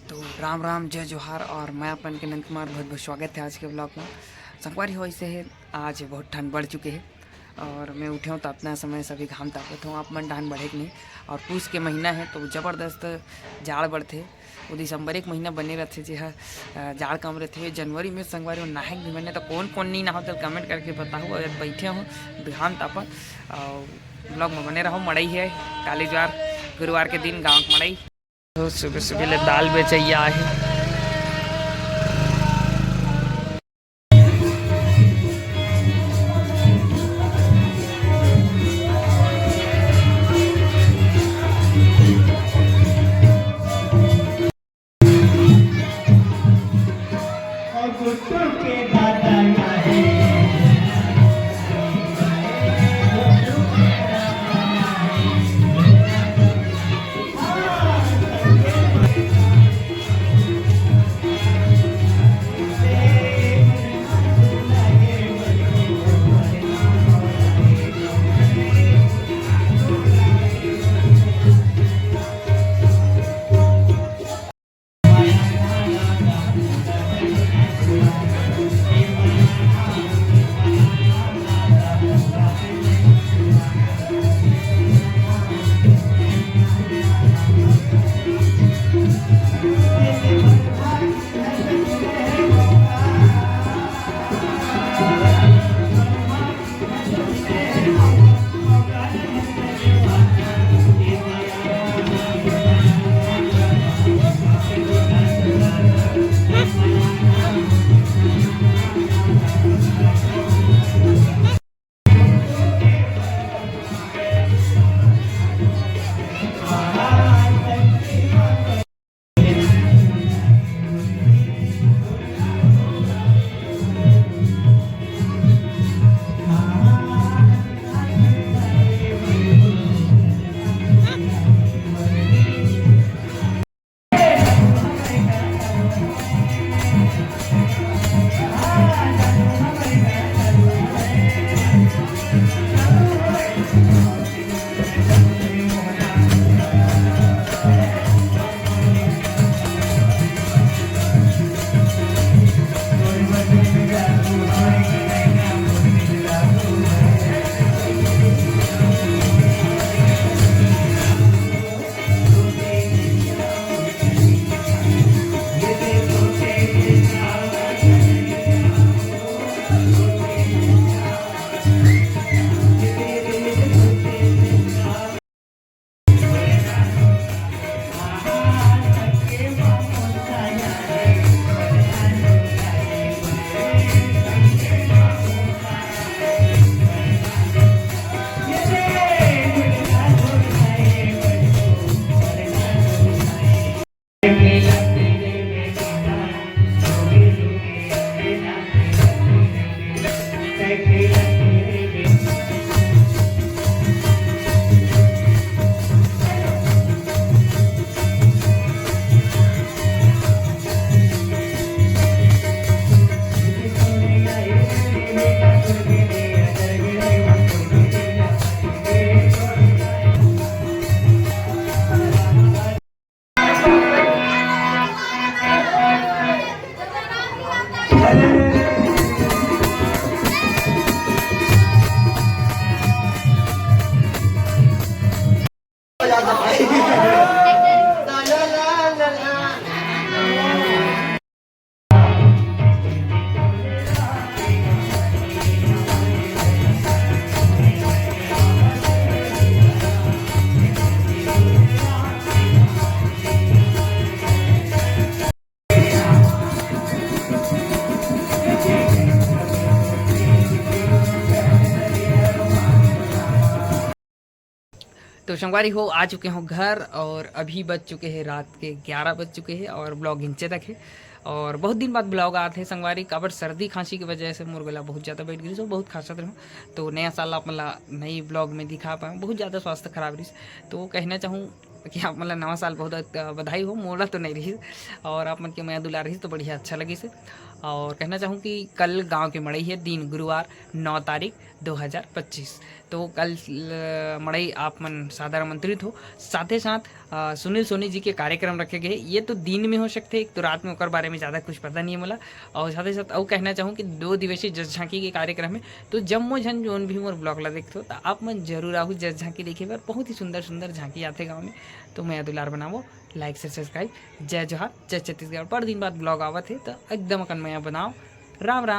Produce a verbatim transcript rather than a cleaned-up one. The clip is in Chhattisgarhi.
तो राम राम, जय जोहार, और मैं अपन के नंद कुमार, बहुत बहुत स्वागत है आज के ब्लॉग में। संगवारी हो, ऐसे है, आज बहुत ठंड बढ़ चुके है और मैं उठे हूँ तो अपना समय सभी घाम तापत हूँ। आप मन डहान बढ़े कि नहीं? और पूस के महीना है तो जबरदस्त जाड़ बढ़थे। वो दिसंबर एक महीना बने रहथे, जे ह, अ, जाड़ कम रहथे। जनवरी में संगवारी हो नहाए के भी मन है, तो कौन कौन नहीं नहाओ, तो कमेंट करके बताओ। अगर बैठे हो घाम तापत, और ब्लॉग में बने रहो। मड़ई है काली ज्वार, गुरुवार के दिन गाँव के मड़ई। तो सुबह सुबह ले दाल बेचैया आहे। तो संगवारी हो, आ चुके हो घर और अभी बज चुके हैं रात के ग्यारह बज चुके हैं और ब्लॉग हिंचे तक है। और बहुत दिन बाद vlog आत हे संगवारी, काबर सर्दी खांसी के वजह से मोर गला बहुत ज़्यादा बैठ गिस, तो बहुत खांसत रहूँ। तो नया साल आप मन ला नई vlog में दिखा पाए, बहुत ज़्यादा स्वास्थ्य खराब रहिस। तो कहना चाहूँ कि आप मन ला नवा साल बहुत, अ, बधाई हो, मोला तो नहीं रहिस, और आप मन के मया दुलार रहिस तो बढ़िया अच्छा लगिस हे। और कहना चाहूँ कि कल गांव के मड़ई हे, दिन गुरुवार, नौ तारीख दो हज़ार पच्चीस। तो कल, अ, मड़ई आप मन सादर आमंत्रित हो। साथे साथ, अ, सुनील सोनी जी के कार्यक्रम रखे गए हे। ये तो दिन में हो सकथे, एक तो रात में ओकर बारे में ज़्यादा कुछ पता नहीं है मोला। और साथे साथ अउ कहना चाहूँ कि दो दिवसीय जस झांकी के कार्यक्रम हे, तो जम्मो झन जोन भी मोर vlog ला देखथो, तो आप मन जरूर आहू जस झांकी देखे बर। बहुत ही सुंदर सुंदर झांकी आथे गाँव में। तो मया दुलार बनावो, like से subscribe। जय जोहार, जय छत्तीसगढ़। बड़ दिन बाद vlog आवत हे, तो एकदम अकन मया बनाओ। राम राम।